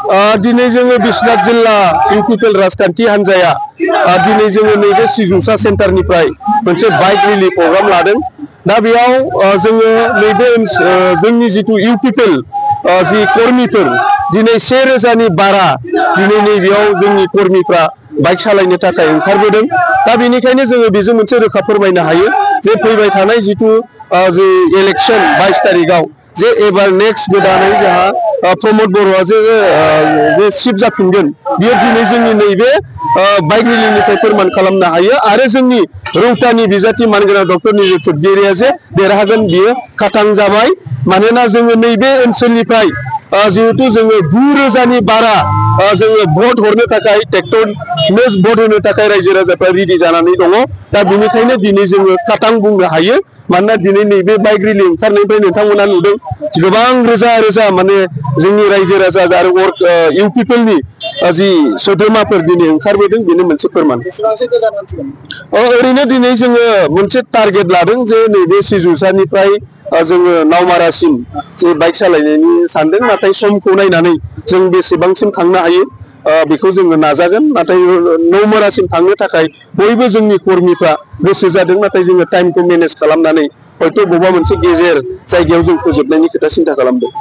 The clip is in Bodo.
दिनै जोङो बिश्वनाथ जिल्ला इउपिपिएल राजखान्थि हान्जाया दिनै जोङो नैबे सिजुसा सेन्टारनिफ्राय मोनसे बाइक रेलि प्रग्राम लादों। दा बेयाव जोङो नैबे जोंनि जितु इउपिपिएल जि कर्मीफोर दिनै 1000नि बारा दिनै नैबेयाव जोंनि कर्मीफ्रा बाइक सालायनो थाखाय ओंखारबोदों। दा बेनिखायनो जोङो बेजों मोनसे रोखा फोरमायनो हायो जे फैबाय थानाय जितु जि इलेक्शन 22 तारिखआव जे एबार नेक्स्ट गोदानै जोंहा प्रमोद बर'आ जे चिफ जाफिनगोन बियो दिनै जोंनि नैबे बाइक रेलिनिफ्राय फोरमान खालामनो हायो आरो जोंनि रौतानि बिजाथि मानगोनां डक्टर निजुत चौधुरिया जे देरहागोन बियो खाथां जाबाय। मानोना जोङो नैबे ओनसोलनिफ्राय जिहेतु जोङो 9000नि बारा जोङो भट हरनो थाखाय ट्रेक्टरनो भट होनो थाखाय रायजो राजाफ्रा रेडि जानानै दङ। दा बेनिखायनो दिनै जोङो खाथां बुंनो हायो। मानोना दिनै नैबे बाइक रेलि ओंखारनायनिफ्राय नोंथांमोना नुदों गोबां रोजा रोजा माने जोंनि रायजो राजा आरो इउपिपिएलनि जि सोद्रोमाफोर दिनै ओंखारबोदों बेनो मोनसे फोरमान। ओरैनो दिनै जोङो मोनसे टारगेट लादों जे नैबे सिजुसानिफ्राय जोङो नावमारासिम जे बाइक सालायनायनि सानदों। नाथाय समखौ नायनानै जों बेसेबांसिम थांनो हायो बेखौ जोङो नाजागोन। नाथाय नौमारासिम थांनो थाखाय बयबो जोंनि कर्मीफ्रा गोसो जादों। नाथाय जोङो टाइमखौ मेनेज खालामनानै हयथ' बबेबा मोनसे गेजेर जायगायाव जों फोजोबनायनि खोथा सिन्था खालामदों।